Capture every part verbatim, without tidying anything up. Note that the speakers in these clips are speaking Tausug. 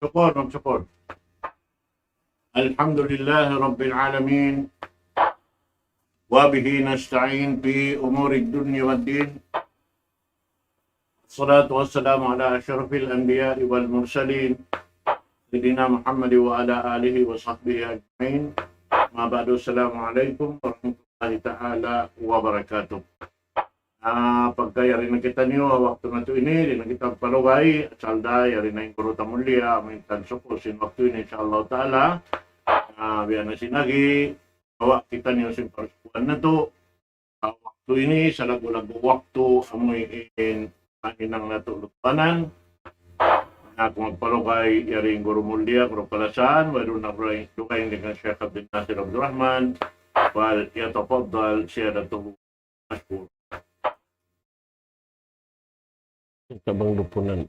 Syukur, syukur. الحمد لله رب العالمين، وبه نستعين في أمور الدنيا والدين. الصلاة والسلام على أشرف الأنبياء والمرسلين، سيدنا محمد وعلى آله وصحبه أجمعين. أما بعد، السلام عليكم ورحمة الله تعالى وبركاته. Ah, pagka yari na kitaniyu, ha waktu natu' ini, di' na kita palugay, asal da, yari na in guru ta mulia, amu in tansuk sin waktu ini, insya Allah Ta'ala. Ah, biya' na sin agi, bawa' kitaniyu sin parsukuan natu'. Ah, waktu ini, salaggu'-laggu' waktu, amu in, kahinang natu' lutuanan. Na aku magpalugay, yari in guru mulia, guru kalasahan, wayruun na dugaing, dugaing dayn kan Sheikh Abdul Nasir Abdul Rahman, فليتفضل سيادته مشكورا. Tabang dupunan.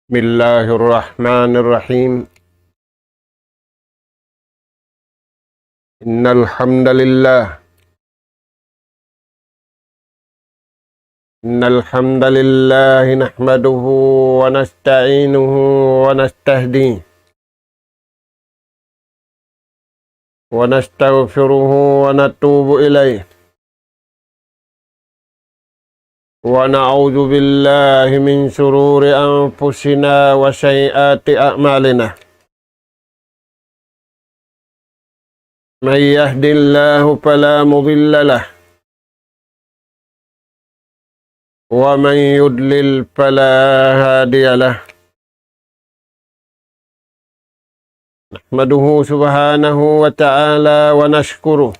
بسم الله الرحمن الرحيم. إن الحمد لله، إن الحمد لله نحمده ونستعينه ونستهديه ونستغفره ونتوب إليه، ونعوذ بالله من شرور أنفسنا وسيئات أعمالنا. من يهد الله فلا مضل له، ومن يضلل فلا هادي له. نحمده سبحانه وتعالى ونشكره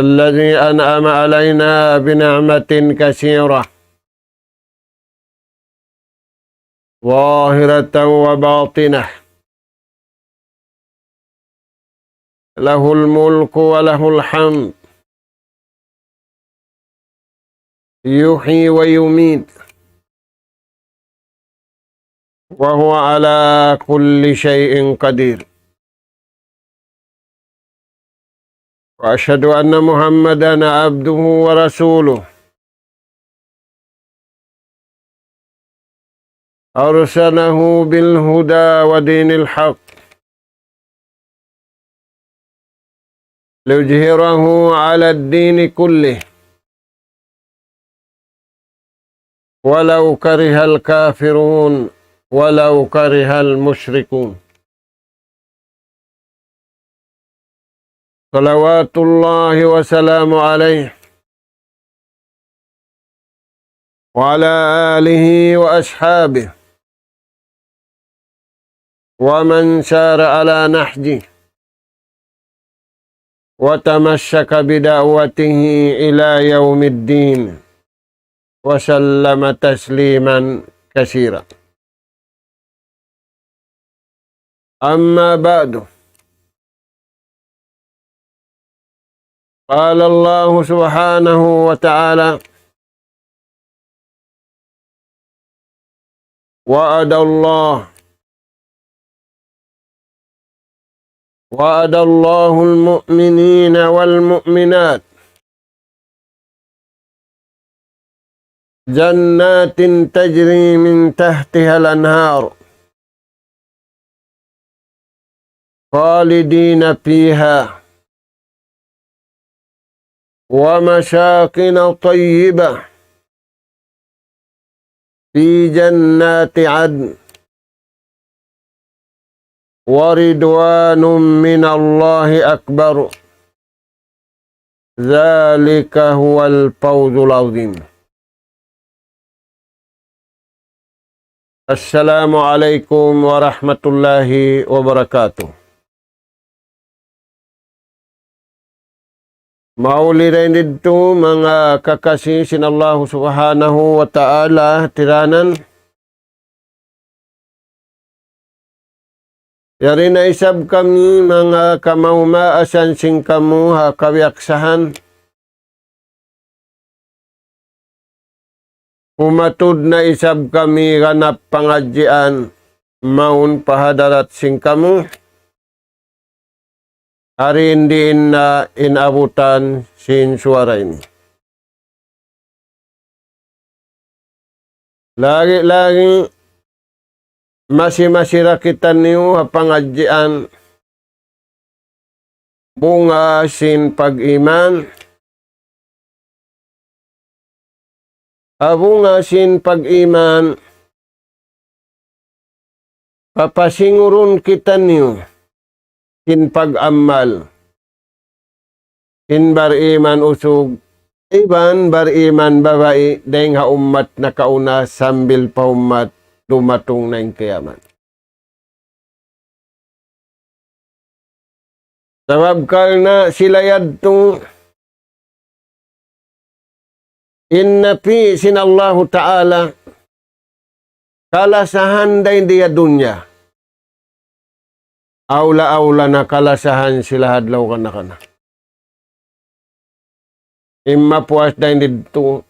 الذي أنعم علينا بنعمة كثيرة ظاهرة وباطنة، له الملك وله الحمد، يحيي ويميت، وهو على كل شيء قدير. وأشهد أن محمدا عبده ورسوله، أرسله بالهدى ودين الحق ليظهره على الدين كله ولو كره الكافرون ولو كره المشركون. صلوات الله وسلامه عليه وعلى آله وأصحابه ومن سار على نهجه وتمسك بدعوته إلى يوم الدين وسلم تسليما كثيرا. أما بعد، قال الله سبحانه وتعالى: وعد الله، وعد الله المؤمنين والمؤمنات جنات تجري من تحتها الأنهار خالدين فيها ومساكن طيبة في جنات عدن ورضوان من الله أكبر ذلك هو الفوز العظيم. السلام عليكم ورحمة الله وبركاته. Mauli dayn didtu manga kakasi sin Allah Subhanahu wa Ta'ala tiranan. Yari na isab kami manga kamaas-maasan sin kamu ha kabiyaksahan. Umatud na isab kami ganap pangadjian. mawn pa hadarat sin kamu, ari in diin na in abutan sin suwara ini. Lagi-lagi masi-masi ra kitaniyu ha pangadjian bunga sin pag-iman. Ha bunga sin pag-iman, papasingurun kitaniyu sin pag-amal sin bariman usug iban bariman babai dayn ha ummat nakauna sambil pa ummat dumatung na in kiyamat. Sabab karna' sila yadtu in napī' sin Allahu Ta'ala kalasahan dayn di ha dunya. Awla-awla na kalasahan sila ha adlaw kana-kana. In mapuas dayn didtu,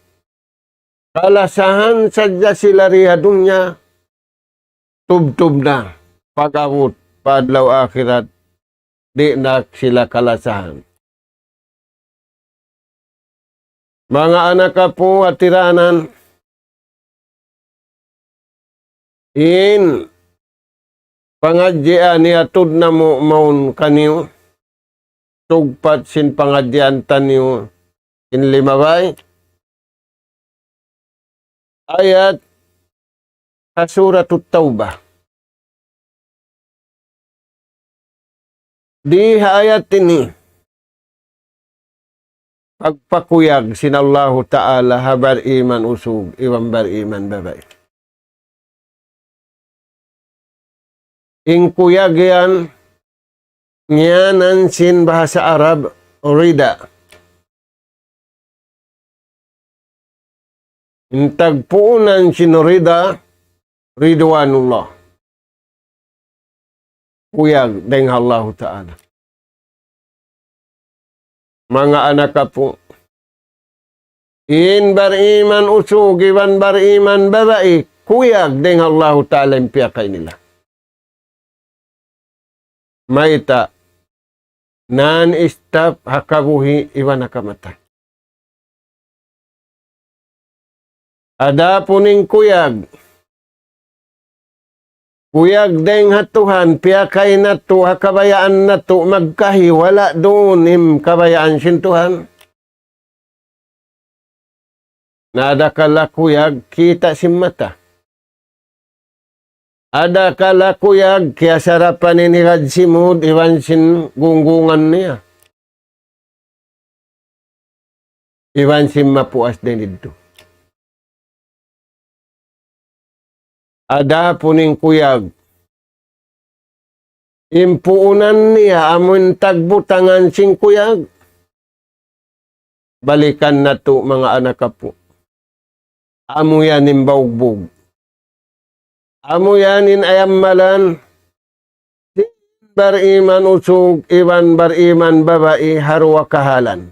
kalasahan sadja sila di ha dunya, tubtub na, pag-abut pa adlaw akhirat, di' na sila kalasahan. Manga anak apu' ha tiranan, in pangadjian hiyatud namu' mawn kaniyu, tugpat sin pangadjian taniyu in limabay ayat ha Suratut Tawbah. Di ha ayat ini, pagpakuyag sin Allahu Ta'ala ha bariman usug iban bariman babai. In kuyag yan, ngiyanan sin bahasa Arab, rida. In tagpuunan sin rida, ridwanullah. Kuyag dayn ha Allahu Ta'ala. Manga anak apu', in bariman usug iban bariman babai, kuyag dayn ha Allahu Ta'ala in piyakay nila. Mayta', non-stop ha kabuhi' iban ha kamatay. Adapun in kuyag, kuyag dayn ha Tuhan, piyakay natu', ha kabayaan natu', magkahi, wala' duun in kabayaan sin Tuhan. Na adakala kuyag kita' sin mata. Adakala kuyag kiyasarapan in higad simud iban sin gunggungan niya. Iban sin mapuas dayn didtu. Adapun in kuyag, in puunan niya amun tagbutangan sin kuyag. Balikan natu' manga anak apu'. Amu yan in baugbug. Amu yan in ayammalan sin bariman usug iban bariman babai ha duwa kahalan.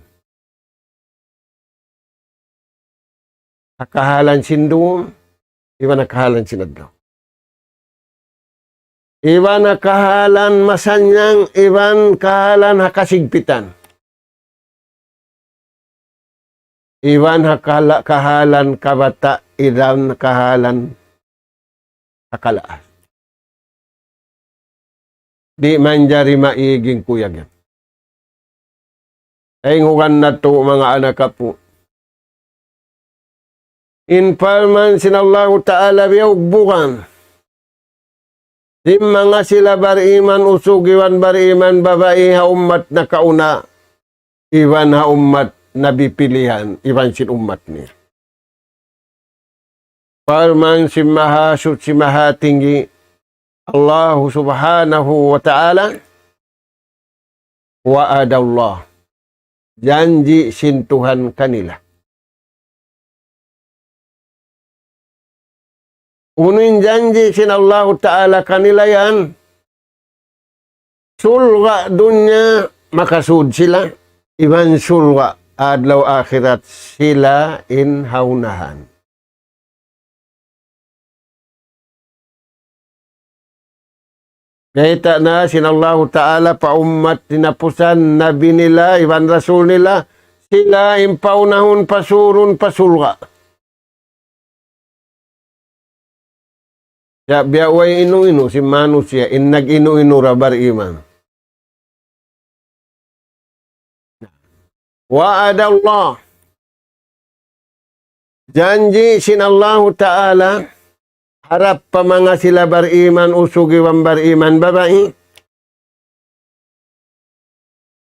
Ha kahalan sin dum, iban ha kahalan sin adlaw. Iban ha kahalan masannyang, iban kahalan ha kasigpitan. Iban ha kahala-, kahalan kabata', iban kahalan ha kalaas. Di' manjari maig in kuyag yan. Ay, ngugan natu', manga anak apu'. In parman sin Allahu Ta'ala biyugbugan sin manga sila bariman usug iban bariman babai ha ummat nakauna, iban ha ummat Nabi pilihan, iban sin ummat niya. Parman sin Mahasuchi Mahatinggi, Allahu Subhanahu wa Ta'ala, وعد الله, janji' sin Tuhan kanila. Unu in janji' sin Allahu Ta'ala kanila yan, surga' dunya makasud sila, iban surga' adlaw akhirat sila in ha unahan. Kayta' na sin Allahu Ta'ala pa ummat hinapusan, nabi nila, iban rasul nila, sila in paunahun pasurun pa surga'. Sa' biya' way inu-inu sin manusiya', in nag-inu-inu ra bariman. وعد الله. Janji' sin Allahu Ta'ala harap pa manga sila bariman usug iban bariman babai.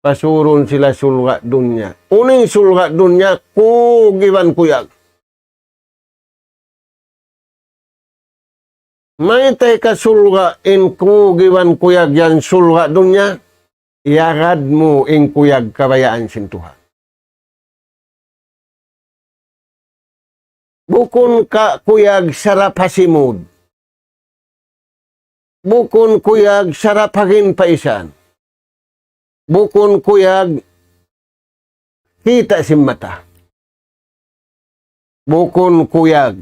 Pasurun sila surga' dunya. Unu in surga' dunya, kug iban kuyag. Mayta' hikasurga' in kug iban kuyag yan surga' dunya, iyagad mu in kuyag kabayaan sin Tuhan. Bukun ka kuyag sarap ha simud. Bukun kuyag sarap ha ginpaisan. Bukun kuyag kita' sin mata. Bukun kuyag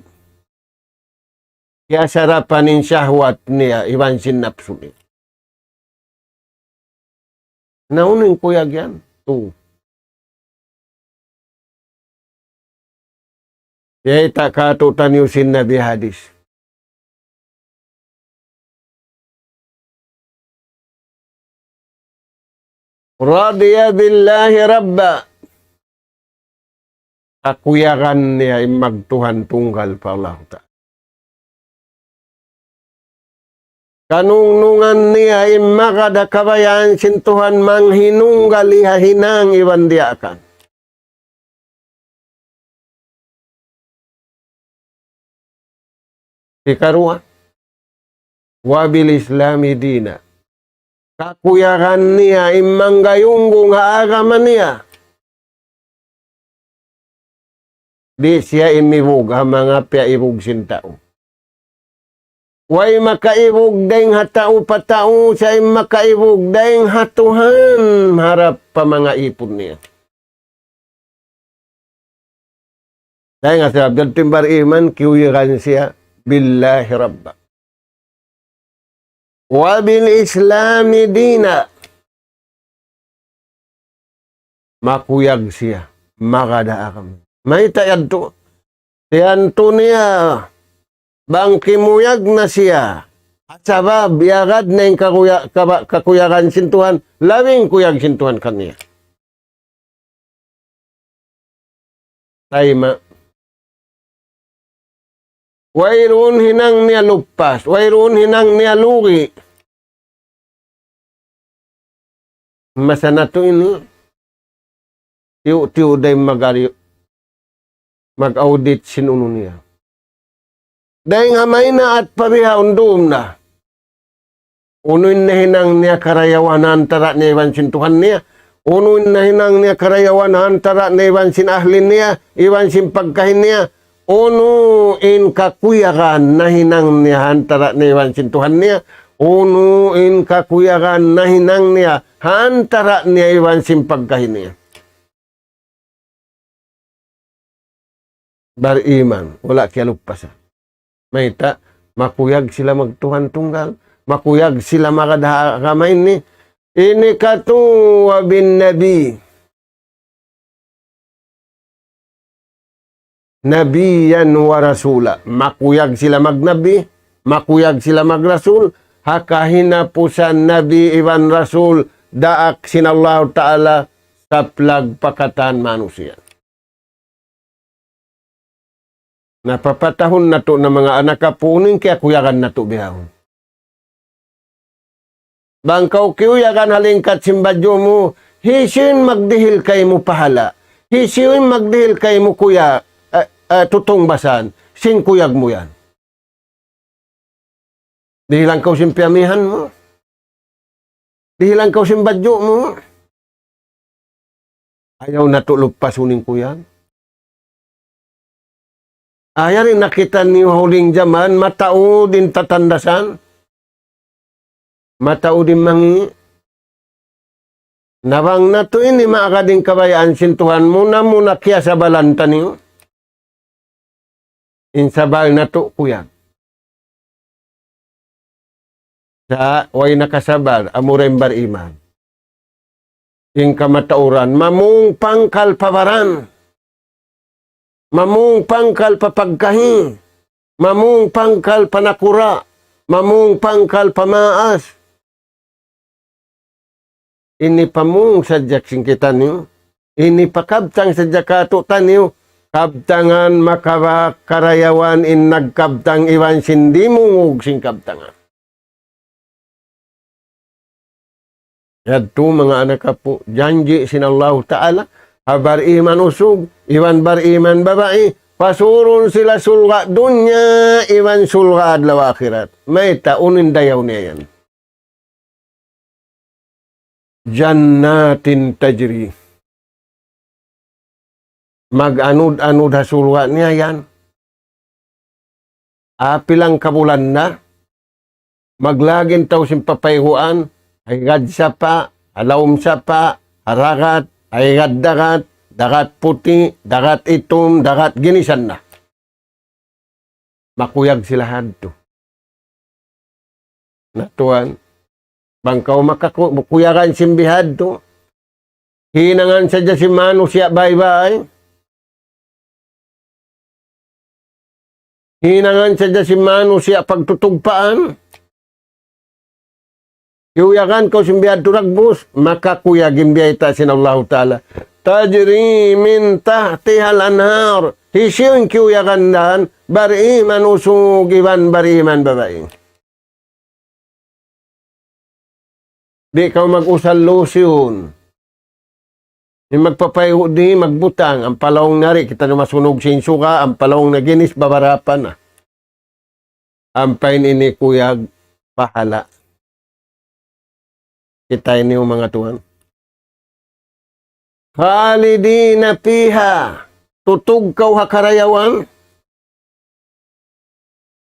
kiyasarapan in shahwat niya iban sin napsu niya. Na unu in kuyag yan? Tu. Kiyita' kātu'niyu sin Nabi hadis. رضي بالله ربا. Kakuyagan niya in magtuhan tunggal pa Allahu Ta'ala. Kanungnungan niya in magad ha kabayaan sin Tuhan manghinunggal ha hinang iban diyaakan. Hikaruwa, وبالإسلام دينا. Kakuyagan niya in manggayunggung ha agama niya. Di' siya imibug ha manga piyaibug sin tau. Way makaibug dayn ha tau pa tau, siya in makaibug dayn ha Tuhan harap pa manga ipun niya. Dayn ha sabab yadtu in bariman, kiyuyagan siya, بالله ربا. وبالإسلام دينا. Makuyag siya, magad ha agama. Mayta' yadtu? Tiyantu niya, bang kimuyag na siya, sabab iyagad na in kakuya-, kaba-, kakuyagan sin Tuhan, labi in kuyag sin Tuhan kaniya. Tayma'. Wayruun hinang niya lupas, wayruun hinang niya lugi'. Masa natu' ini, tiyu'-tiyu' da in mag-ari-, mag-audit sin unu niya. Dayn ha maynaat pa bihaun dum na. Unu in nahinang niya karayawan ha antara' niya iban sin Tuhan niya. Unu in nahinang niya karayawan ha antara' niya iban sin ahli niya, iban sin pagkahi niya. Unu in kakuyagan nahinang niya ha antara' niya iban sin Tuhan niya. Unu in kakuyagan nahinang niya ha antara' niya iban sin pagkahi niya. Bariman, wala' kiyalupasan. Mayta', makuyag sila magtuhan tunggal, makuyag sila magad ha agama ini. Ini katu' وبالنبي. نبيا ورسولا. Makuyag sila magnabi, makuyag sila magrasul, ha kahinapusan nabi iban rasul, daak sin Allahu Ta'ala, saplag pa katan manusiya'. Na papatahun natu' na manga anak apu' unu in kiyakuyagan natu' bihaun. Bang kaw kiyuyagan ha lingkat sin badju' mu, hisiyu in magdihil kaymu pahala'? Hisiyu in magdihil kaymu kuya-, eh, eh, tutungbasan? Sin kuyag mu yan. Dihilan kaw sin piyamihan mu. Dihilan kaw sin badju' mu. Ayaw natu' lupasun in kuyag. Ayari nakita' niyu ha huling jaman, mataud in tatandasan. Mataud in mangi'. Na bang natu' ini maagad in kabayaan sin Tuhan, muna-muna kiyasabalan taniyu. In sabal natu' kuyag. Sa' way nakasabar, amura in bariman. In kamatauran, mamung pangkal pa baran. Mamung pangkal pa pagkahi. Mamung pangkal pa nakura'. Mamung pangkal pa maas. Ini pamung sadja sin kitaniyu. Ini pakabtang sadja kātu'niyu. Kabtangan makabak karayawan in nagkabtang iban sin dimungug sin kabtangan. Yadtu manga anak apu', janji' sin Allahu Ta'ala, ha bariman usug, iban bariman babai, pasurun sila surga' dunya, iban surga' adlaw akhirat. Mayta', unu in dayaw niya yan? جنات تجري. Mag-anud-anud ha surga' niya yan. Apilang kabulan na, maglagi' in tau sin papayguan, ha higad sapa', ha lawm sapa', ha dagat, ha higad dagat, dagat puti', dagat itum, dagat ginisan na. Makuyag sila hadtu. Na tuwan, bang kaw makaku-, kuyagan sin bihadtu, hinangan sadja sin manusiya' baybay, hinangan sadja sin manusiya' pagtutugpaan, kiyuyagan kaw sin bihadtu dagbus, makakuyag in biyayta' sin Allahu Ta'ala. تجري من تحتها الأنهار. Hisiyu in kiyuyagan dan, bariman usug iban bariman babai. Di' kaw mag-usal lusiun. In magpapaygu' di' magbutang, ampa laung na di', kita' na masunug sin suga, ampa laung na ginis, babarapa na. Ampa in ini kuyag pahala'. Kita' ini manga tuwan. خالدين فيها. Tutug kaw ha karayawan.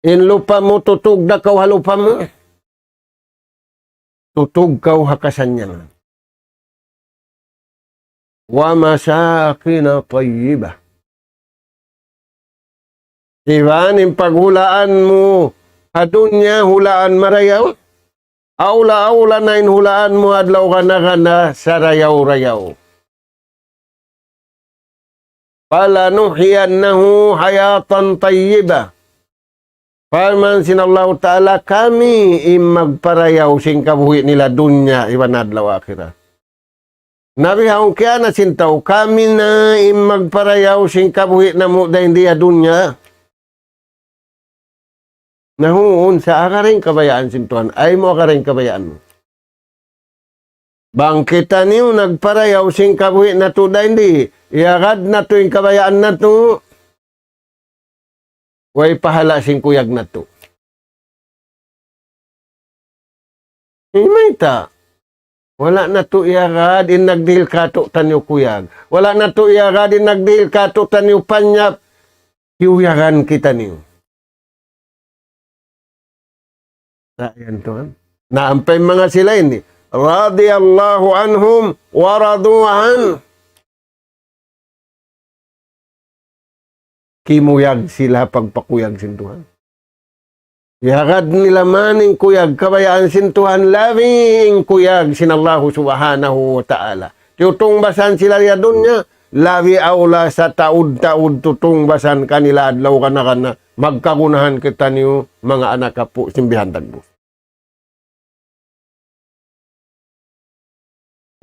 In lupa mu, tutug da kaw ha lupa mu. Tutug kaw ha kasannyangan. ومساكن طيبة. Iban in paghulaan mu ha dunya, hulaan marayaw. Awla-awla na in hulaan mu adlaw gana-gana sarayaw-rayaw. فلنحيينه حياة طيبة. Parman sin Allahu Ta'ala, kami in magparayaw sin kabuhi' nila dunya iban adlaw akhirat. Na bihaun kiyana sin tau, kami na in magparayaw sin kabuhi' namu' dayn di ha dunya. Na huun sa, agarun kabayaan sin Tuhan, ay mu agarun kabayaan mu. Bang kitaniyu nagparayaw sin kabuhi' natu' dayn di, iyagad natu' in kabayaan natu', way pahala' sin kuyag natu'. Mayta'? Wala' natu' iyagad in nagdihil kātu'niyu kuyag. Wala' natu' iyagad in nagdihil kātu'niyu panyap. Kiyuyagan kitaniyu. Sa' yan tuwan. Na ampa in manga sila ini, رضي الله عنهم ورضوا عنه. Kimuyag sila pagpakuyag sin Tuhan. Iyagad nila man in kuyag kabayaan sin Tuhan, labi in kuyag sin Allahu Subhanahu wa Ta'ala. Tiyutungbasan sila ha dunya, labi awla sa taud-taud tutungbasan kanila adlaw gana-gana, magkagunahan kitaniyu manga anak apu' sin bihan dagbus.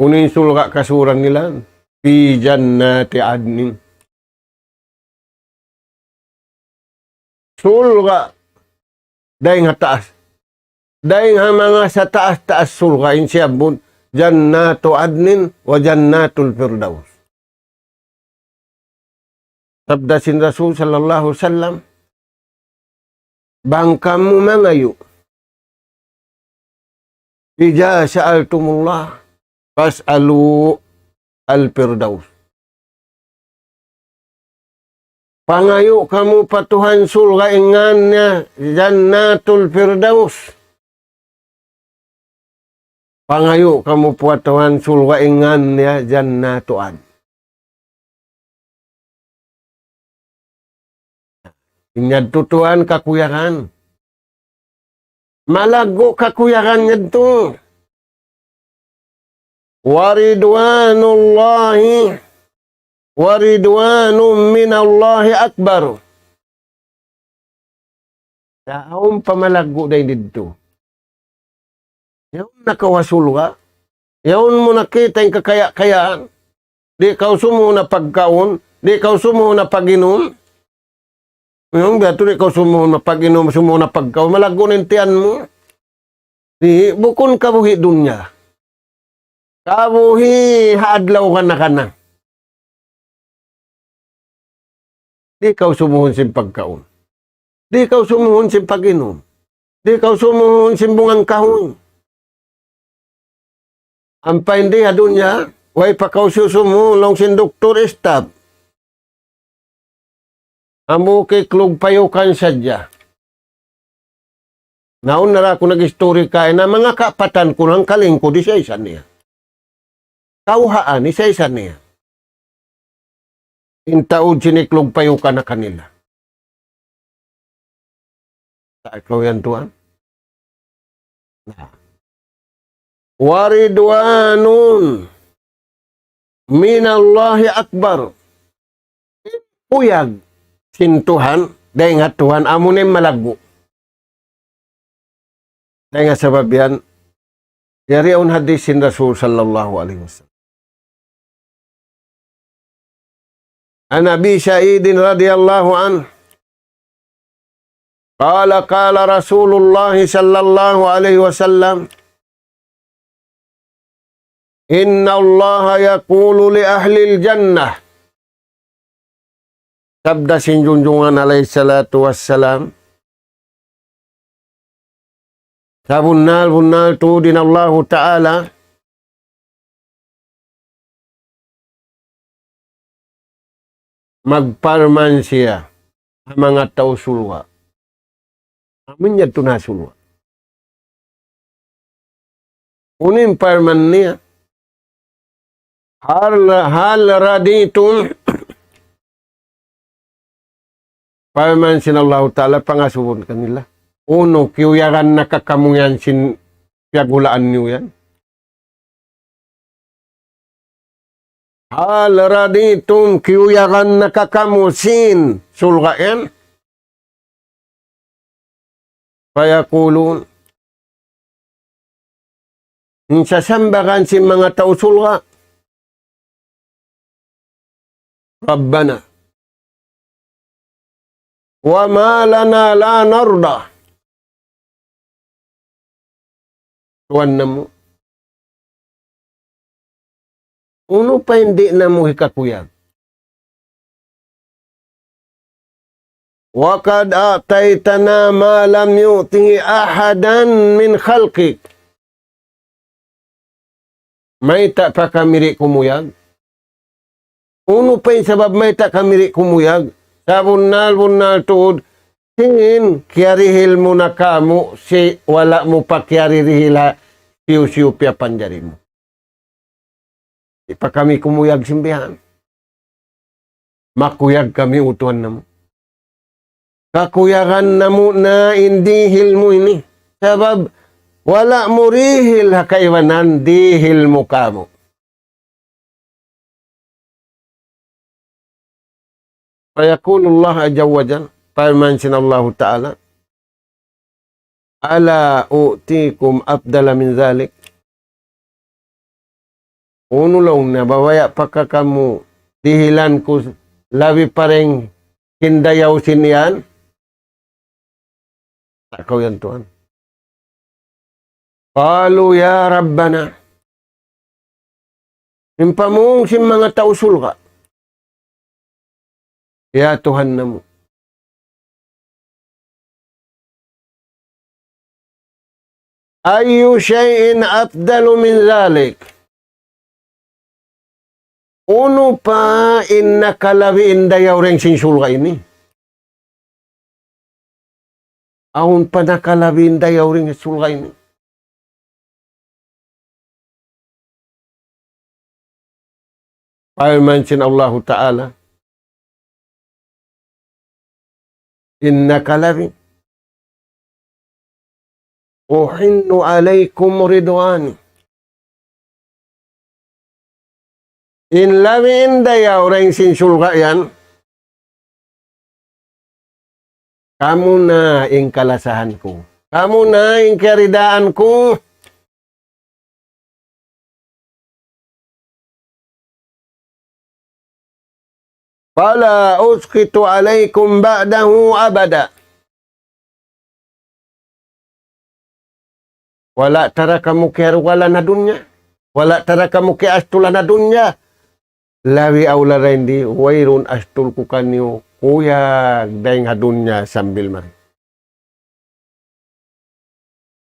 Unu in surga' kasuran nila? في جنات عدن. Surga' dayn ha taas. Dayn ha manga sataas-taas surga' in siyabbut جنات عدن وجنات الفردوس. Sabda sin Rasul sallallahu alayhi wasallam, bang kamu mangayu', إذا سألتم الله فاسألوا الفردوس. Pangayu' kamu pa Tuhan surga' in ngān niya Jannatul Firdaus. Pangayu' kamu pa Tuhan surga' in ngān niya Jannatu Adn. In yadtu tuwan kakuyagan. Malaggu' kakuyagan niya yadtu. ورضوان الله ورضوان من الله أكبر. Sa' awn pa malaggu' dayn didtu. Yaun na kaw ha surga'. Yaun mu nakita' in kakaya-kayaan. Di' kaw sumuhun ha pagkaun. Di' kaw sumuhun ha pag-inum. Yaun biya' tu di' kaw sumuhun ha pag-inum, sumuhun ha pagkaun. Malaggu' na in tiyan mu. Di', bukun kabuhi' dunya. Kabuhi' ha adlaw kana-kana. Di' kaw sumuhun sin pagkaun. Di' kaw sumuhun sin pag-inum. Di' kaw sumuhun sin bunga kahuy. Ampa in di ha dunya, way pa kaw sumuhun laung sin doktor, stop. Amu kiklug payukan sadja. Naun na ra aku nag-istori kaina, manga kapatan ku nangkaling ku, di' sa isa niya. Kawhaan, isa-isa niya. In taud sin iklug payukan na kanila. Sa' ikaw yan, tuwan. Na. ورضوان من الله أكبر. Kuyag sin Tuhan, dayn ha Tuhan, amu na in malaggu'. Dayn ha sabab yan, yari awn hadith sin Rasul sallallahu alayhi wasallam. عن أبي سعيد رضي الله عنه قال قال رسول الله صلى الله عليه وسلم إن الله يقول لأهل الجنة. Sabda sin Junjungan alayhi salatu wassalam, sabunnal-bunnal tuud in Allahu Ta'ala magparman siya ha manga tau surga'. Amu in yadtu na surga'. Unu in parman niya? هل هل رضيتم. Parman sin Allahu Ta'ala pangasubuhun kanila. Unu, kiyuyagan na ka kamu yan sin piyaghulaan niyu yan? هل رضيتم, kiyuyagan na ka kamu sin surga' yan? فيقولون. In sasambagan sin manga tau surga', ربنا وما لنا لا نرضى. Tuhan namu', unu pa in di' namu' hikakuyag? وقد أعطيتنا ما لم يعط أحدا من خلقك. Mayta' pa kami di' kumuyag? Unu pa in sabab mayta' kami di' kumuyag? Sabunnal-bunnal tuud, sin kiyarihil mu na kāmu' sin wala' mu pa kiyaririhil ha hisiyu-siyu piyapanjari mu. Di' pa kami kumuyag sin bihan. Makuyag kami, utuhan namu'. Kakuyagan namu' na in dihil mu ini. Sabab wala' mu rihil ha kaibanan, dihil mu kāmu'. فيقول الله عز وجل, parman sin Allahu Ta'ala, ألا أعطيكم أفضل من ذلك. Unu laung niya, baya' pa ka kamu dihilan ku labi pa dayn sin dayaw sin yan? Sa' kaw yan, Tuhan. قالوا يا ربنا. In pamung sin manga tau surga', ya Tuhan namu', أي شيء أفضل من ذلك. Unu pa in nakalabi in dayaw dayn sin surga' ini? Awn pa nakalabi in dayaw dayn sin surga' ini? Parman sin Allahu Ta'ala, in nakalabi, أحن عليكم رضواني. In labi in dayaw dayn sin surga' yan, kamu na in kalasahan ku. Kamu na in kiyaridaan ku. فلا أسخط عليكم بعده أبدا. Wala' tara kamu kiyarugalan ha dunya. Wala' tara kamu kiyastulan ha dunya. Labi awla dayn di, wayruun astul ku kaniyu, kuyag dayn ha dunya sambil mari.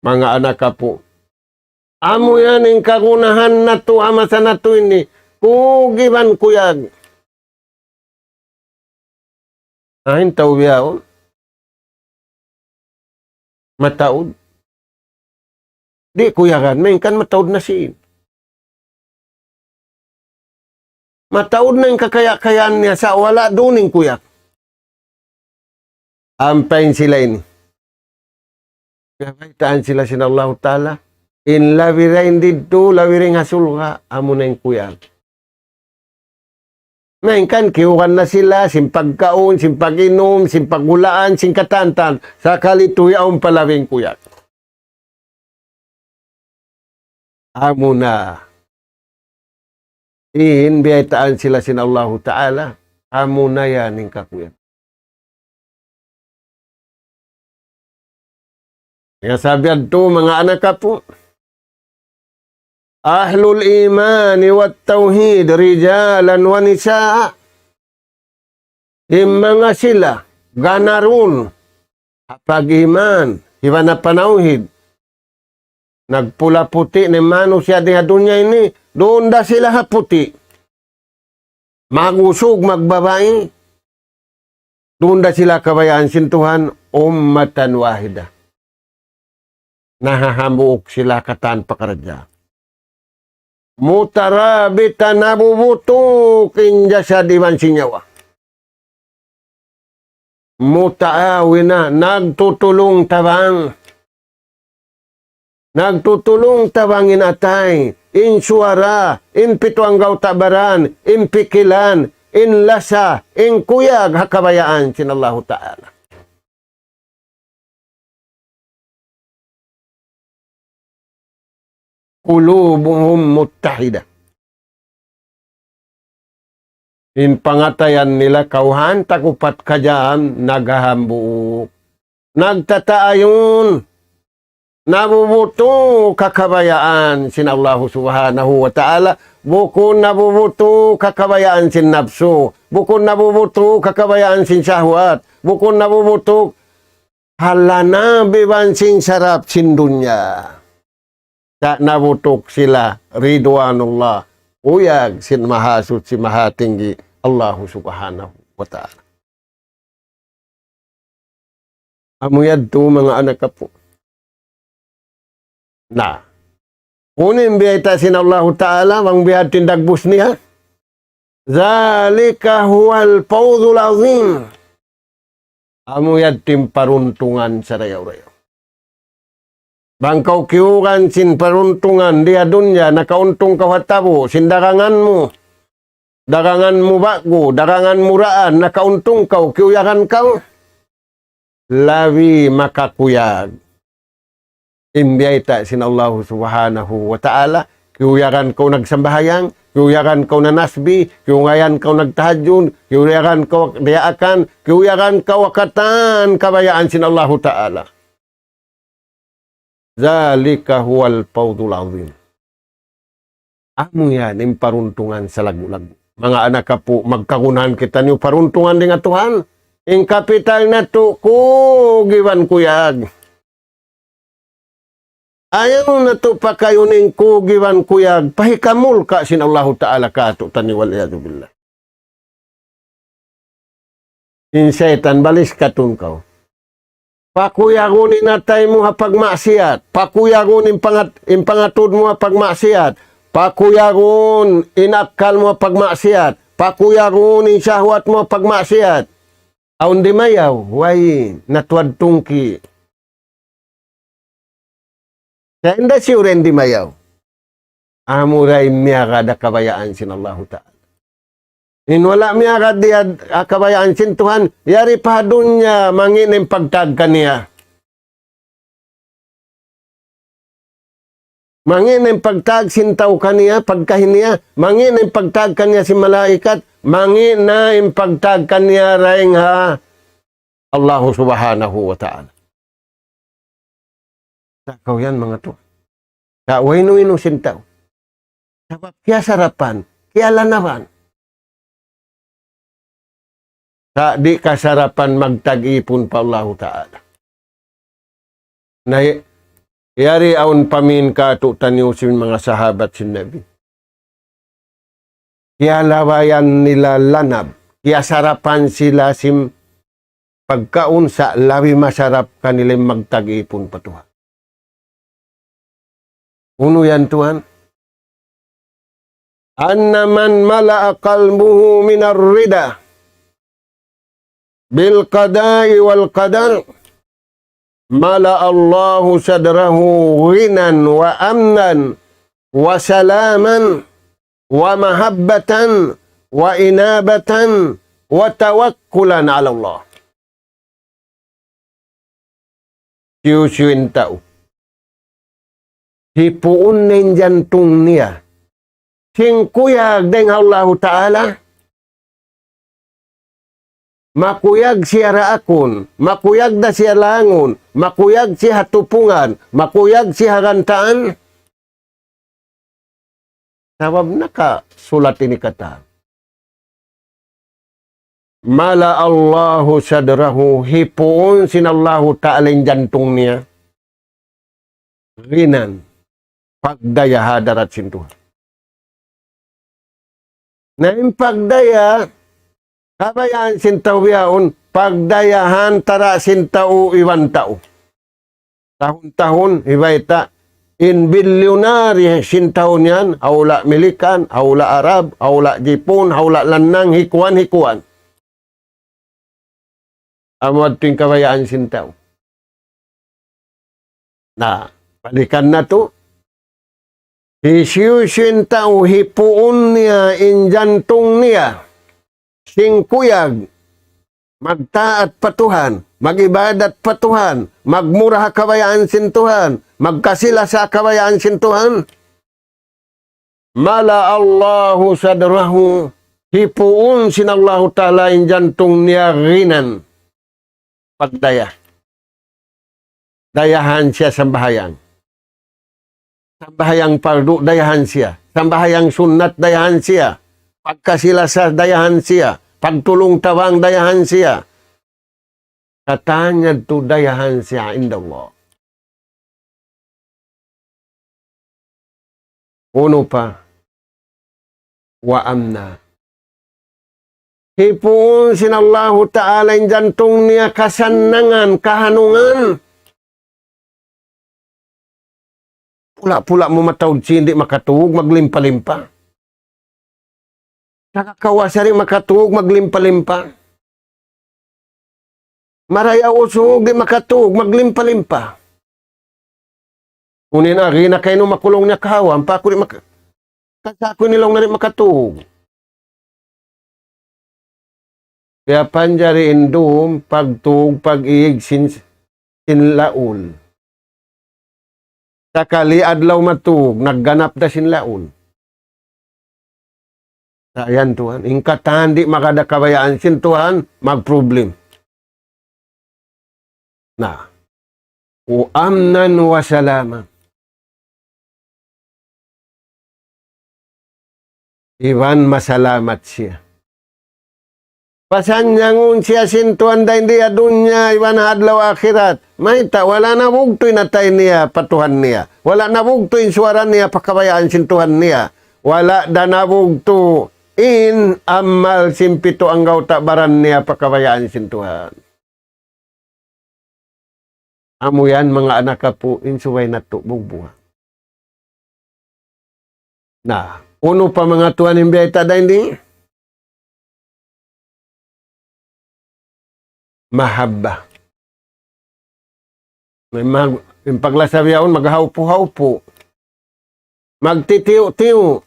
Manga anak apu'. Amu yan in kagunahan natu' ha masa natu' ini. Kug iban kuyag. Ahin tau bihaun. Mataud. Di' kuyagan, malayngkan mataud na sīn. Mataud na in kakaya-kayaan niya sa' wala' duun in kuyag. Ampa in sila ini. Piyabaytaan sila sin Allahu Ta'ala. In labi dayn didtu, labi dayn ha surga', amu na in kuyag. Malayngkan kiyugan na sila, sin pagkaun, sin pag-inum, sin paghulaan, sin katantan. Sakali tuud yaun pa labi in kuyag. Amu na. In biyaytaan sila sin Allahu Ta'ala, amu na yan in kakuyag. Hangkan sabab yadtu manga anak apu'. أهل الإيمان والتوحيد رجالا ونساء. In manga sila, ganarun, ha pag-iman, iban ha panawhid. Nagpula puti' na in manusiya' di ha dunya ini, duun da sila ha puti'. Mag-usug, magbabai, duun da sila kabayaan sin Tuhan, أمة واحدة. Nahahambuuk sila katan pakaradjaan. مترابطة, nabubutuk in jasad iban sin nyawa. متعاونة, nagtutulung-tabang. Nagtutulung-tabang in atay, in suwara, in pitu anggawta' baran, in pikilan, in lasa, in kuyag ha kabayaan sin Allahu Ta'ala. قلوبهم متحدة. In pangatayan nila kawhaan tag-upat ka jam naghahambuuk. Nagtataayun. Nabubutuk ha kabayaan sin Allahu Subhanahu wa Ta'ala. Bukun nabubutuk ha kabayaan sin napsu. Bukun nabubutuk ha kabayaan sin sahwat. Bukun nabubutuk ha lanab iban sin sarap sin dunya. Sa' nabutuk sila ridwanullah, kuyag sin Mahasuchi Mahatinggi Allahu Subhanahu wa Ta'ala. Amu yadtu manga anak apu'. Na. Unu in biyayta' sin Allahu Ta'ala, bang biya' ha yan in dagbus niya. ذلك هو الفوز العظيم. Amu yadtu in paruntungan sarayaw-rayaw. Bang kaw kiyugan sin paruntungan di ha dunya, nakauntung kaw ha tabu', sin dagangan mu. Dagangan mu ba'gu, dagangan mu daan, nakauntung kaw, kiyuyagan kaw. Labi makakuyag in biyayta' sin Allahu Subhanahu wa Ta'ala, kiyuyagan kaw nagsambahayang, kiyuyagan kaw nanasbih, kiyuyagan kaw nagtahajjud, kiyuyagan kaw diyaakan, kiyuyagan kaw katan kabayaan sin Allahu Ta'ala. ذلك هو الفوز العظيم. Amu yan in paruntungan salaggu'-laggu'. Manga anak apu', magkagunahan kitaniyu paruntungan dayn ha Tuhan. In kapital natu' kug iban kuyag. Ayaw natu' pakayun in kug iban kuyag, pahikamulka' sin Allahu Ta'ala kātu'niyu, والعياذ بالله. In saytan baliskatun kaw. Pakuyagun in atay mu ha pagmaksiyat. Pakuyagun in pangat-, in pangatud mu ha pagmaksiyat. Pakuyagun in akkal mu ha pagmaksiyat. Pakuyagun in sahwat mu ha pagmaksiyat. Awn di' mayaw, way, natuwad tungki'. Sa' in da siyu ra in dimayaw. Amura in miyagad ha kabayaan sin Allahu Ta'ala. In wala' miyagad di ha kabayaan sin Tuhan, yari pa ha dunya, mangi' na in pagtag kaniya. Mangi' na in pagtag sin tau kaniya, pagkahi niya, mangi' na in pagtag kaniya sin malaikat, mangi' na in pagtag kaniya dayn ha Allahu Subhanahu wa Ta'ala. Sa' kaw yan, manga tuwan. Sa' way nu-inu sin tau. Sabab kiyasarapan, kiyalanawan. Sa' di' kasarapan magtag-ipun pa Allahu Ta'ala. Na, yari awn pa min katu' taniyu sin manga sahabat sin Nabi. Kiyalawayan nila lanab, kiyasarapan sila sin pagkaun sa' labi masarap kanila in magtag-ipun pa Tuhan. Unu yan, tuwan? أن من ملأ قلبه من الرضا بالقضاء والقدر ملأ الله صدره غنى وأمنا وسلاما ومحبة وإنابة وتوكلا على الله. Hisiyu-siyu in tau hipuun niya in jantung niya sin kuyag dayn ha Allahu Ta'ala, makuyag siya daakun, makuyag da siya langun, makuyag siya ha tupungan, makuyag siya ha gantaan. Sabab nakasulat ini katan. ملأ الله صدره, hipuun sin Allahu Ta'ala in jantung niya. غنى, pagdaya ha hadarat sin Tuhan. Na in pagdaya, kabayaan sin tau bihaun, pagdaya ha antara' sin tau iban tau. Tahun-tahun, hibayta', in bilyunaryo sin tahun yan, hawla' Milikan, hawla' Arab, hawla' Jipun, hawla' Lannang, hikuan, hikuan. Amu yadtu in kabayaan sin tau. Na, balikan natu'. Hisiyu-siyu in tau hipuun niya in jantung niya sin kuyag, magtaat pa Tuhan, mag-ibadat pa Tuhan, magmura ha kabayaan sin Tuhan, magkasi-lasa ha kabayaan sin Tuhan. ملأ الله صدره, hipuun sin Allahu Ta'ala in jantung niya غنى, pagdaya. Dayahan siya sambahayang. Sambahayang pardu, dayahan siya. Sambahayang sunnat, dayahan siya. Pagkasi-lasa, dayahan siya. Pagtulung-tabang, dayahan siya. Katan yadtu dayahan siya عند الله. Unu pa? وأمنا. Hipuun sin Allahu Ta'ala in jantung niya kasannangan, kahanungan. Pula-pula mu mataud sin di' makatug, maglimpa-limpa. Nakakawasa di' makatug, maglimpa-limpa. Marayaw usug, di' makatug, maglimpa-limpa. Unu in agi na kaynu makulung niya kahawa, ampa aku di' maka-, kasa aku ini laung na di' makatug. Piyapanjari in dum, pagtug, pag-ig, sin, sin laul. Sakali adlaw matug, nagganap da sin laul. Sa' yan, tuwan. In katan di' magad ha kabayaan sin Tuhan, magproblem. Na. وأمنا وسلاما. Iban masalamat siya. Pasannyangun siya sin Tuhan dayn di ha dunya iban ha adlaw akhirat. Mayta', wala' nabugtu' in atay niya pa Tuhan niya. Wala' nabugtu' in suwara niya pa kabayaan sin Tuhan niya. Wala' da nabugtu' in amal sin pitu anggawta' baran niya pa kabayaan sin Tuhan. Amu yan, manga anak apu', in subay natu' bugbuhan. Na, unu pa manga tuwan in biyayta' dayn di? Mahabba. Mag-, in paglasa bihaun, maghaupu-haupu. Magtitiyu-tiyu.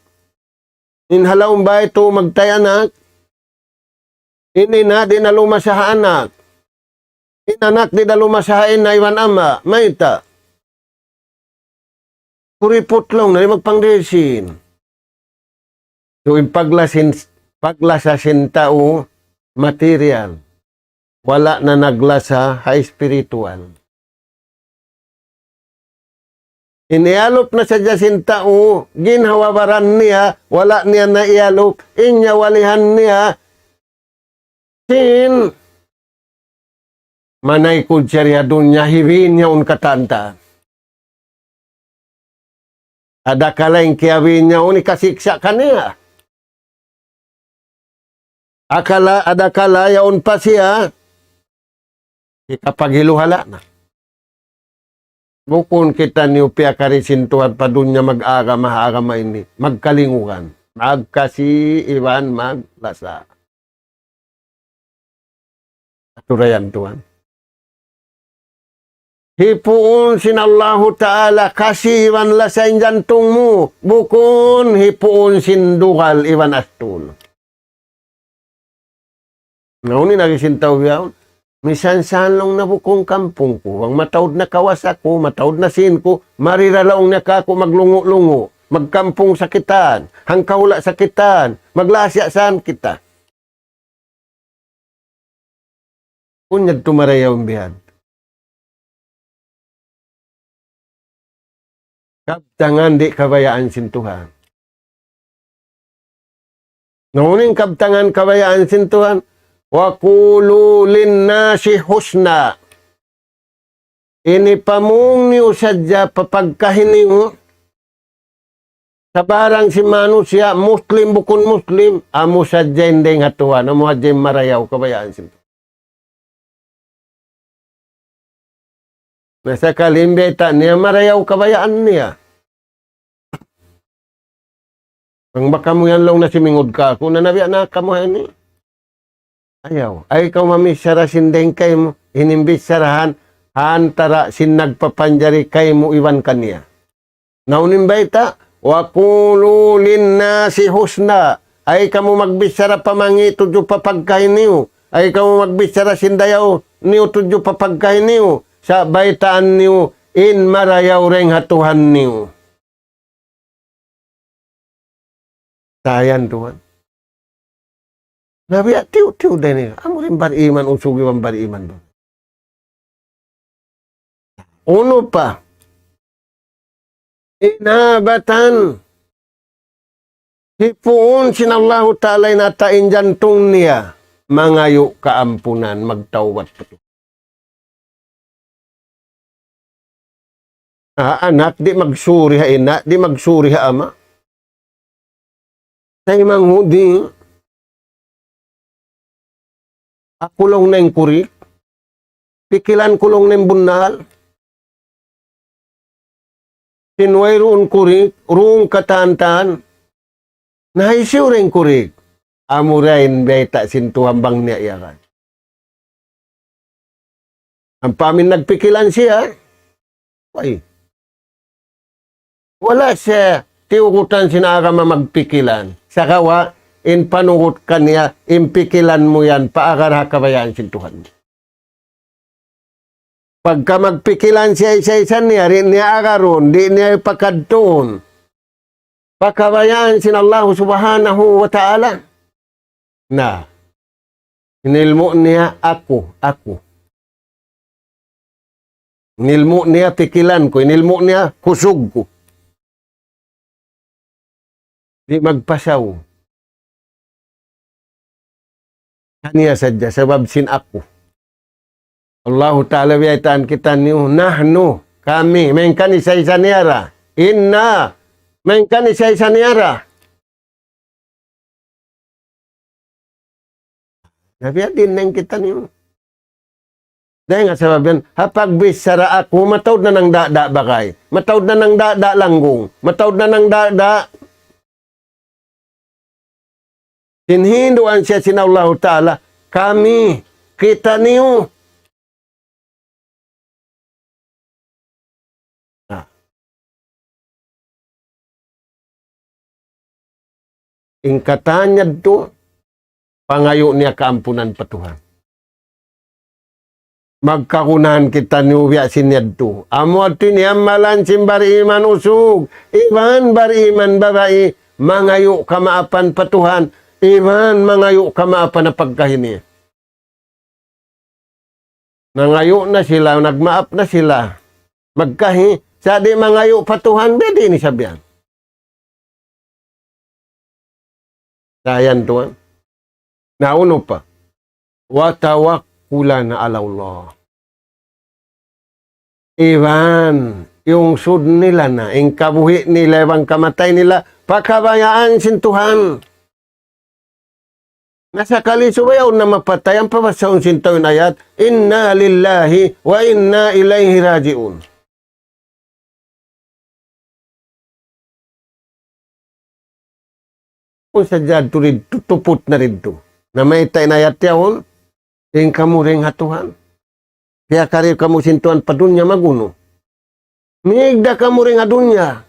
In ha lawm bay tu magtay anak. In ina' di' na lumasa ha anak. In anak di' na lumasa ha ina' iban ama'. Mayta'? Kuriput laung na, di' magpangdisin. So, in paglasin, paglasa sin tau material, wala' na naglasa ha spiritual. In iyalup na sadja sin tau, ginhawa-baran niya, wala' niya na iyalup, in nyawalihan niya, sin manaykud siya ha dunya, hibin niya un katan-katan. Adakala in kiyabin niya un hikasiksa' kaniya. Akala, adakala yaun pa siya, hikapaghiluhala' na. Bukun kitaniyu piyakari sin Tuhan pa dunya mag-agama, agama ini, magkalingugan, magkasi iban maglasa. Aturayan Tuhan. Hipuun sin Allahu Ta'ala kasi iban lasa in jantung mu, bukun hipuun sin dugal iban astul. Na unu in agi sin tau bihaun? Misan san laung na bukun kampung ku, bang mataud na kawasa ku, mataud na sīn ku, mari ra laung niya kāku' maglungu'-lungu', magkampung sa kitaan, hangkahula' sa kitaan, maglasa sa kitaan. Unu yadtu marayaw in bihan? Kabtangan di' kabayaan sin Tuhan. Na unu in kabtangan kabayaan sin Tuhan? وقولوا للناس حسنا. Ini pamung niyu sadja pa pagkahi niyu, sabarang sin manusiya', Muslim bukun Muslim, amu sadja in dayng ha Tuhan, amu sadja in marayaw kabayaan sin Tuhan. Na sakali in bayta' niya marayaw kabayaan niya. Bang ba kamu yan laung na simingud kāku', na nabiya' na kamu ha ini. Ayaw, ayaw kamu mamichara sin dayng kaymu, in bicharahan, ha antara' sin nagpapanjari kaymu iban kaniya. Na unu in bayta', وقولوا للناس حسنا. Ayaw kamu magbichara pamangi' tudju pa pagkahi niyu. Ayaw kamu magbichara sin dayaw niyu tudju pa pagkahi niyu. Sa' baytaan niyu in marayaw dayng ha Tuhan niyu. Tayan Tuhan. Na biya' tiyu'-tiyu' da ini. Amu in bariman, usug iban bariman duun. Unu pa? Inabatan. Hipuun sin Allahu Ta'ala in ata' in jantung niya. Mangayu' kaampunan, magtawbat. Ah, anak, di' magsuri ha ina', di' magsuri ha ama'. Taymanghud di', aku laung na in kurik, pikilan ku laung na in bunnal. Sin wayruun kurik, duun katan-katan. Na hisiyu ra in kurik? Amura in bayta' sin Tuhan bang niya iyakan. Ampa amin nagpikilan siya. Way. Wala' siya tiyugutan sin agama magpikilan. Sagawa', in panugut kaniya, in pikilan mu yan, paagar ha kabayaan sin Tuhan. Pagka magpikilan siya isa-isa niya, di' niya agarun, di' niya pakadtuun pa kabayaan sin Allahu Subhanahu wa Ta'ala. Na, in ilmu' niya aku, aku. In ilmu' niya pikilan ku, in ilmu' niya kusug ku. Di' magpasaw. Kaniya sadja, sabab sin aku. Allahu Ta'ala biyaytaan kitaniyu, nahnu, kami, main kan isa-isa niya ra. Inna, main kan isa-isa niya ra. Na biya' diin na in kitaniyu. Dayn ha sabab yan, ha pagbichara aku, mataud na nangdada' bagay. Mataud na nangdada' langgung. Mataud na nangdada'. Sin hinduan siya sin Allahu Ta'ala, kami, kitaniyu. In katan yadtu, pangayu' niya kaampunan pa Tuhan. Magkagunahan kitaniyu biya' sin yadtu. Amu yadtu in amalan sin bariman usug, iban bariman babai, mangayu' kamaapan pa Tuhan, iban mangayu' kamaapan ha pagkahi niya. Nangayu' na sila, nagmaap na sila. Magkahi, sa' di' mangayu' pa Tuhan, di' ini sabihan. Sa' yan tuwan. Na unu pa? وتوكلا على الله. Iban, iyungsud nila na, in kabuhi' nila, iban kamatay nila, pa kabayaan sin Tuhan. Na sakali subay awn na mapatay, ampa basahun sin tau in ayat, إنا لله وإنا إليه راجعون. Kung sadja tuud, tutuput na rin tu. Na mayta' in ayat yaun, in kamu dayn ha Tuhan. Kaya kari kamu sin Tuhan pa dunya magunu. Migda kamu dayn ha dunya.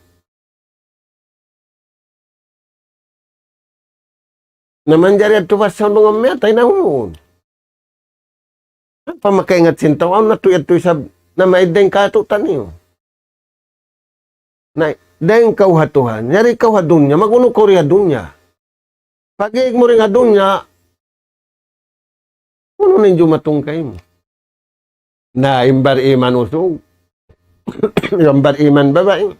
Na manjari yadtu pa sa undung miyatay na humuun. Apa makaingat sin tau, awn na tu yadtu isab na maid dayn kātu'niyu. Na, dayn kaw ha Tuhan, yari kaw ha dunya, magunu kaw ri ha dunya. Pag-iig mu ri ha dunya, unu na in jumatung kaymu? Na, in bariman usug, in bariman babai.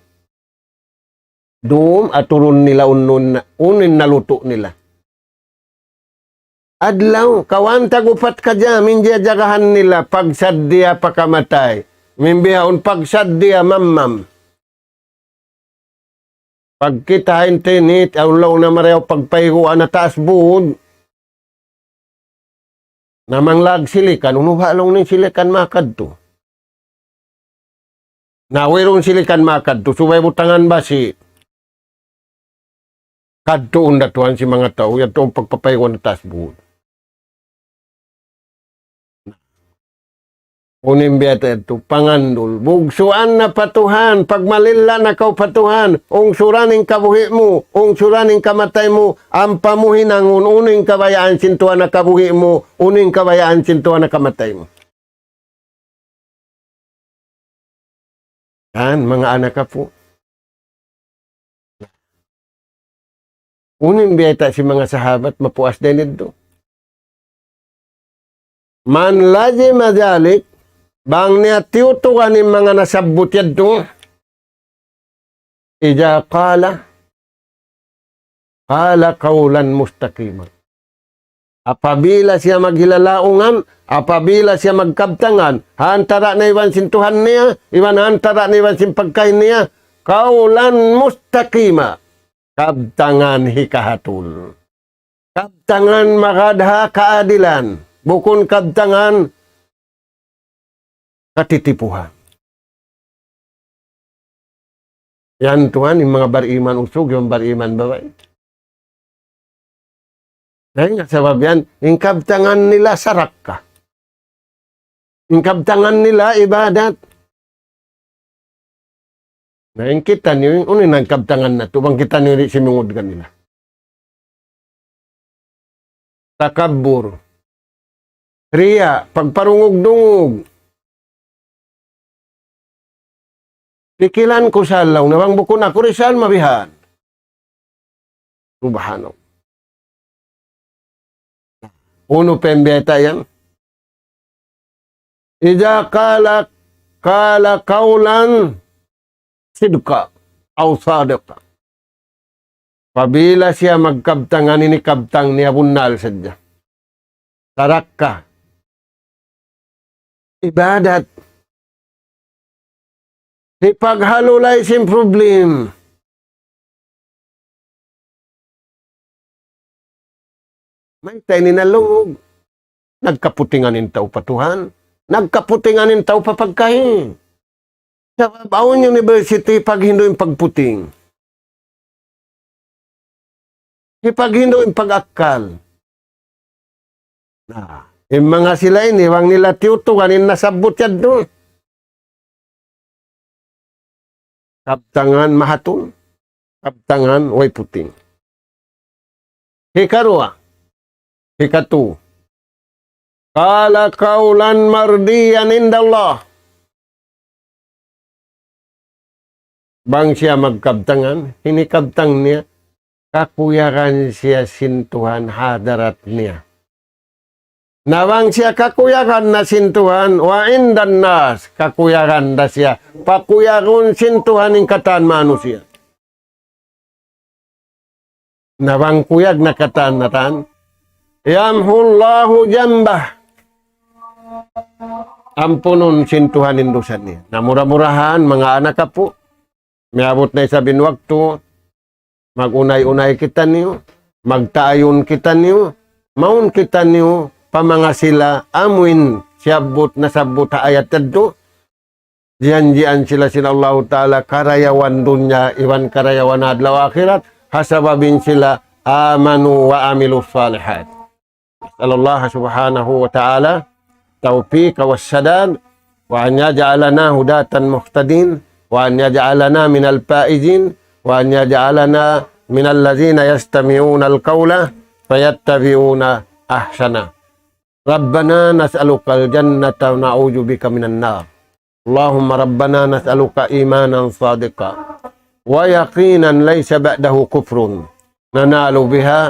Dum aturun nila unu in, unu in nalutu' nila. Adlaw, kawhaan tag upat ka jam, in jiyajagahan nila, pagsaddiya pa kamatay. Mimbihaun pagsaddiya mamam. Pagkita' ha internet, awn laung na marayaw pagpayguan ha taas bud. Na manglag silikan, unu ba laung niya in silikan makadtu? Na wayruun silikan makadtu, subay butangan basi. Kadtuun da tuwan sin manga tau, yadtu in pagpapayguan ha taas bud. Unu in biya' ta yadtu, pangandul. Bugsuan na pa Tuhan, pagmalilla na kaw pa Tuhan, ungsuran in kabuhi' mu, ungsuran in kamatay mu, ampa mu hinangun, unu in kabayaan sin Tuhan ha kabuhi' mu, unu in kabayaan sin Tuhan ha kamatay mu. Kan, manga anak apu'. Unu in biyayta' sin manga sahabat, mapuas dayn didtu. من لزم ذلك, bang niya tiyutukan in manga nasabbut yadtu, إذا قال قال قولا مستقيما. Apabila siya maghilalaungan, apabila siya magkabtangan, ha antara' niya iban sin Tuhan niya, iban ha antara' niya iban sin pagkahi niya, قولا مستقيما. Kabtangan hikahatul. Kabtangan magad ha kaadilan. Bukun kabtangan katitipuhan. Yan tuwan, in manga bariman usug, in bariman babai. Dayn ha sabab yan, in kabtangan nila sarakka. In kabtangan nila ibadat. Na in kitaniyu, unu in kabtangan natu', bang kitaniyu di' simingud kanila. Takabbur. Riya, pagparungug-dungug. Pikilan ku sa laung na bang bukun aku ri sa mabihan. Subhanallah. Unu pa in biyayta' yan? إذا قال قال قولا صدقا أو صادقا. Apabila siya magkabtangan ini kabtang niya bunnal sadja. Sarakka. Ibadat. Hipaghalulay sin problem. Mayta' ini nalungug? Nagkaputingan in tau pa Tuhan. Nagkaputingan in tau pa pagkahi. Sabab awn university paghindu' in pagputing. Hipaghindu' in pag-akkal. Na, in manga sila ini, bang nila tiyutukan in nasabbut yadtu. Kabtangan mahatul, kabtangan way puting. Hikaruwa, hikatu. قال قولا مرضيا عند الله. Bang siya magkabtangan, ini kabtang niya, kakuyagan siya sin Tuhan ha hadarat niya. Na bang siya kakuyagan na sin Tuhan, وعند الناس, kakuyagan da siya, pakuyagun sin Tuhan in katan manusiya'. Na bang kuyag na katan na tan, يمحو الله ذنبه. Ampunun sin Tuhan in dusa niya. Na mura-murahan, manga anak apu', miyabut na isab in waktu, mag-unay-unay kitaniyu, magtaayun kitaniyu, mawn kitaniyu pa manga sila amuin siyabbut nasabbut ha ayat yadtu, jiyanjian sila sin Allahu Ta'ala karayawan dunya iban karayawan adlaw akhirat, ha sabab in sila آمنوا وعملوا الصالحات. نسأل الله سبحانه وتعالى التوفيق والسداد، وأن يجعلنا هداة مهتدين، وأن يجعلنا من الفائزين، وأن يجعلنا من الذين يستمعون القول فيتبعون أحسنه. ربنا نسألك الجنة ونعوذ بك من النار. اللهم ربنا نسألك إيمانا صادقا ويقينا ليس بعده كفر ننال بها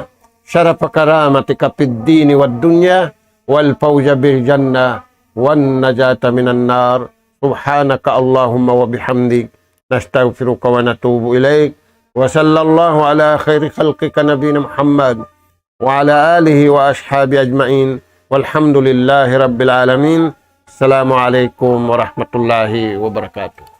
شرف كرامتك في الدين والدنيا والفوز بالجنة والنجاة من النار. سبحانك اللهم وبحمدك، نستغفرك ونتوب إليك. وصلى الله على خير خلقك نبينا محمد وعلى آله وأصحابه أجمعين. والحمد لله رب العالمين. السلام عليكم ورحمة الله وبركاته.